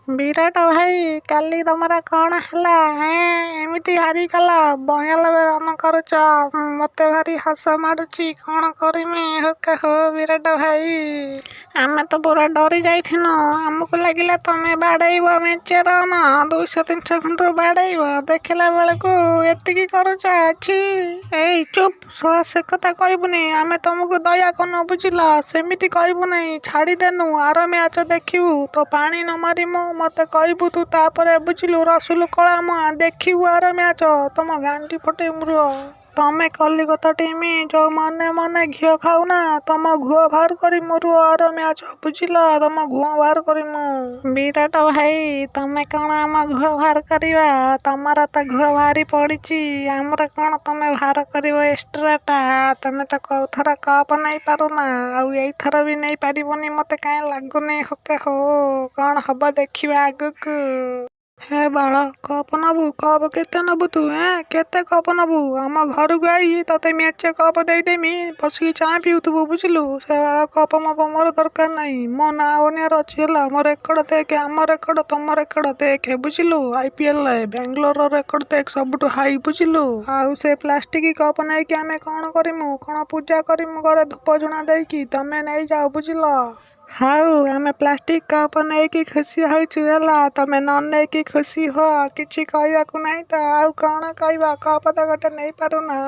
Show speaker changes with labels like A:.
A: ବିରାଟ ଭାଇ, କାଲି ତମର କ'ଣ ହେଲା ଏଁ? ଏମିତି ହାରିଗଲ, 92 ରନ୍ କରୁଛ, ମତେ ଭାରି ହସ ମାଡ଼ୁଛି। କ'ଣ କରିମି ହୋକା ହୋ? ବିରାଟ ଭାଇ, ଆମେ ତ ପୁରା ଡରି ଯାଇଥିନୁ। ଆମକୁ ଲାଗିଲା ତମେ ବାଡ଼େଇବ ମେଞ୍ଚେ ରନ୍, 200 300 ଖଣ୍ଡରୁ ବାଡ଼େଇବ। ଦେଖିଲା ବେଳକୁ ଏତିକି କରୁଛ, ଛି। ଏଇ ଚୁପ୍ ଶଳା, ସେ କଥା କହିବୁନି। ଆମେ ତମକୁ ଦୟା କନୁ, ବୁଝିଲ? ସେମିତି କହିବୁ ନାହିଁ। ଛାଡ଼ିଦେନୁ, ଆର ମ୍ୟାଚ୍ ଦେଖିବୁ ତ। ପାଣି ନ ମାରିମୁ ମତେ କହିବୁ ତୁ ତାପରେ, ବୁଝିଲୁ? ରସୁଲ କଳା ମୁହାଁ, ଦେଖିବୁ ଆର ମ୍ୟାଚ୍, ତମ ଗାଣ୍ଡି ଫଟେଇ ରୁହ। ତମେ କଲିକତା ଟିମ୍ ଯୋଉ ମନେ ମନେ ଘିଅ ଖାଉନା, ତମ ଘୁଅ ବାହାର କରିମୁ ରୁହ ଆର ମ୍ୟାଚ୍, ବୁଝିଲ? ତମ ଘୁଅ ବାହାର କରିମୁ। ବିରାଟ ଭାଇ, ତମେ କ'ଣ ଆମ ଘୁଅ ବାହାର କରିବ? ତମର ତ ଘୁଅ ବାହାରି ପଡ଼ିଛି, ଆମର କ'ଣ ତମେ ବାହାର କରିବ ଏକ୍ସଟ୍ରାଟା? ତମେ ତ କୋଉଥର କପ୍ ନେଇପାରୁନା, ଆଉ ଏଇଥର ବି ନେଇପାରିବନି ମତେ କାହିଁ ଲାଗୁନି ହୋକେ ହୋ। କ'ଣ ହବ ଦେଖିବା ଆଗକୁ। ହେ ବାଳ, କପ୍ ନବୁ? କପ୍ କେତେ ନବୁ ତୁ ଏଁ? କେତେ କପ୍ ନବୁ? ଆମ ଘରକୁ I, ତତେ ମେଞ୍ଚେ କପ୍ ଦେଇଦେମି, ବସିକି ଚା ପିଉଥିବୁ, ବୁଝିଲୁ? ସେ ବାଳ କପ୍ ମପ ମୋର ଦରକାର ନାହିଁ। ମୋ ନାଁ ବନିବାର ଅଛି ହେଲା। ମୋ ରେକର୍ଡ ଦେଖେ, ଆମ ରେକର୍ଡ ତମ ରେକର୍ଡ ଦେଖେ, ବୁଝିଲୁ? ଆଇପିଏଲ୍ ବାଙ୍ଗାଲୋରର ରେକର୍ଡ ଦେଖ, ସବୁଠୁ ହାଇ, ବୁଝିଲୁ? ଆଉ ସେ ପ୍ଲାଷ୍ଟିକ କପ୍ ନେଇକି ଆମେ କ'ଣ କରିମୁ? କ'ଣ ପୂଜା କରିମୁ ଘରେ ଧୂପ ଝୁଣା ଦେଇକି? ତମେ ନେଇଯାଅ, ବୁଝିଲ? ହଉ, ଆମେ ପ୍ଲାଷ୍ଟିକ କପ୍ ନେଇକି ଖୁସି ହଉଛୁ ହେଲା, ତମେ ନ ନେଇକି ଖୁସି ହୁଅ। କିଛି କହିବାକୁ ନାହିଁ ତ ଆଉ କ'ଣ କହିବ? କପ୍ ତ ଗୋଟେ ନେଇପାରୁନ।